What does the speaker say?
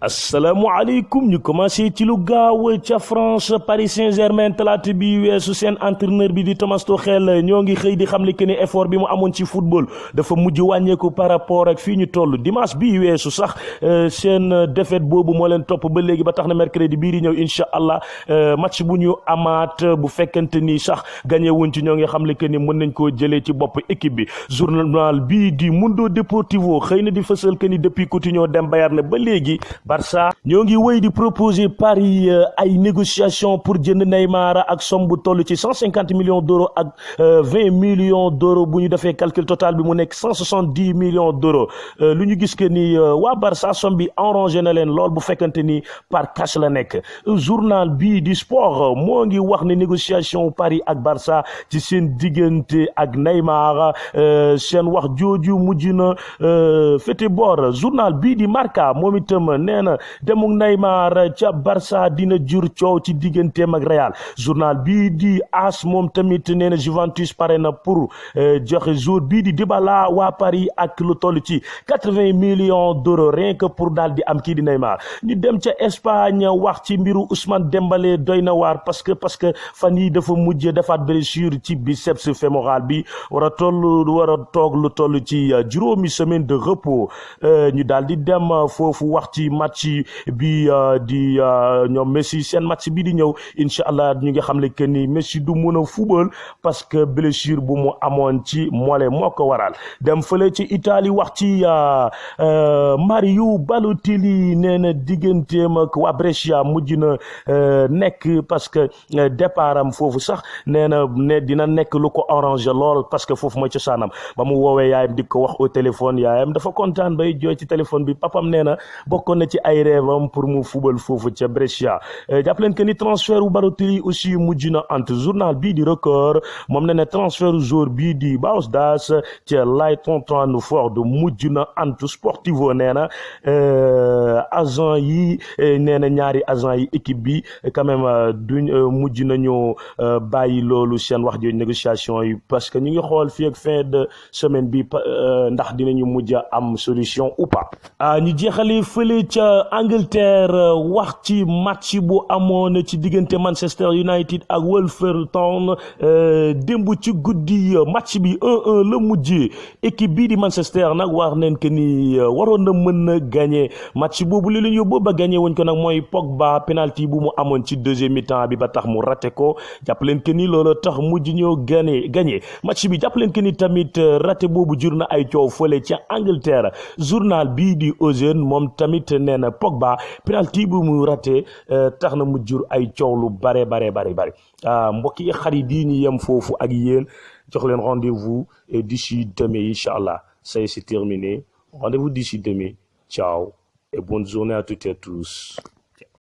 asalaamaaleykum ñu commencé ci lu gaaw ca France Paris Saint-Germain talaata bi weesu seen entraîneur bi di Thomas Tuchel ñoo ngi xëy di xamle que ni effort bi mu amoon ci football dafa mujj wàññeeku par rapport ak fii ñu toll dimanche bi weesu sax seen défaite boobu moo leen topp ba léegi ba tax na mercredi bii di ñëw incha allah match bu ñu amaat bu fekkente ni sax gagné wuñ ci ñoo ngi xamle que ni mën nañ koo jëlee ci bopp équipe bi journal bii di Mundo Deportivo xëy na di fësal que ni depuis Coutinho dem Bayern ba léegi. Barça ñoo ngi wéy di proposer Paris ay négociations pour jënd Neymar ak somme bu toll ci 150 millions d'euros ak 20 millions d'euros bu ñu defee calcul total bi mu nekk 170 millions d'euros lu ñu gis que ni waa Barça somme bi arrangé na leen lool bu fekkante ni par cash la nekk journal bii di sport moo ngi wax ne négociation Paris ak Barça ci seen diggante ak Neymar seen wax jooju mujj na féete boor journal bii di Marca moom itam nee na demuk Neymar ca Barça dina jur coow ci digganteem ak Real journal bii di AS moom tamit nee na Juventus pare na pour joxe jour bii di Dybala waa Paris ak lu toll ci 80 millions d'euros rien que pour daal di am kii di Neymar ñu dem ca Espagne wax ci mbiru Ousmane Dembélé doy na waar parce que fan yi dafa mujj defaat blessure ci biceps fémoral bi war a toog lu toll ci juróomi semaine de repos ñu daal di dem foofu wax ci match bi di ñoom Messi seen match bi di ñëw incha allah ñu ngi xamle que ni Messi du mën a football parce que blessure bu mu amoon ci mollet moo ko waral dem fële ci Italie wax ci Mario Balotelli nee na digganteem ak waa Brescia mujj na nekk parce que départ am foofu sax nee na ne dina nekk lu ko arrangé lool parce que foofu mooy cosaanam ba mu woowee yaayam di ko wax au téléphone yaayam dafa kontaan bay jooy ci téléphone bi papam nee na bokkoon na ci ay rêvam pour mu fubal foofu ca Brescia jàpp leen que ni transfert u Balotelli aussi mujj na entre journal bii di record moom nee na transfert jour bii di Bausdas ca Eintracht Francfort mujj na antu Sportivo nee na agent yi nee na ñaari agent yi équipe bi quand même duñ mujj nañu bàyyi loolu seen wax jooju négociation yi parce que ñu ngi xool fii ak fin de semaine bi ndax dinañu mujj am solution ou pas ñu jeexale fële ca Angleterre wax ci match bu amoon ci diggante Manchester United ak Wolverhampton démb ci guddi match bi 1-1 la mujjee équipe bii di Manchester nag wax nañ que ni waroon na mën na gagné match boobu li leen yóbbu ba gagné wuñ ko nag mooy Pogba penalty bu mu amoon ci deuxième mi-temps bi ba tax mu raté ko jàpp leen que ni loolu tax mujj ñoo gagné match bi jàpp leen que ni tamit raté boobu jur na ay coow fële ca Angleterre journal bii di Ozen moom tamit nee na Pogba penalty bu mu raté tax na mu jur ay coow lu bare mbokk yi xarit yi ñu yem foofu ak yéen jox leen rendez-vous d'ici demain incha allah c'est terminé rendez-vous d'ici demain ciao et bonne journée à toutes et à tous.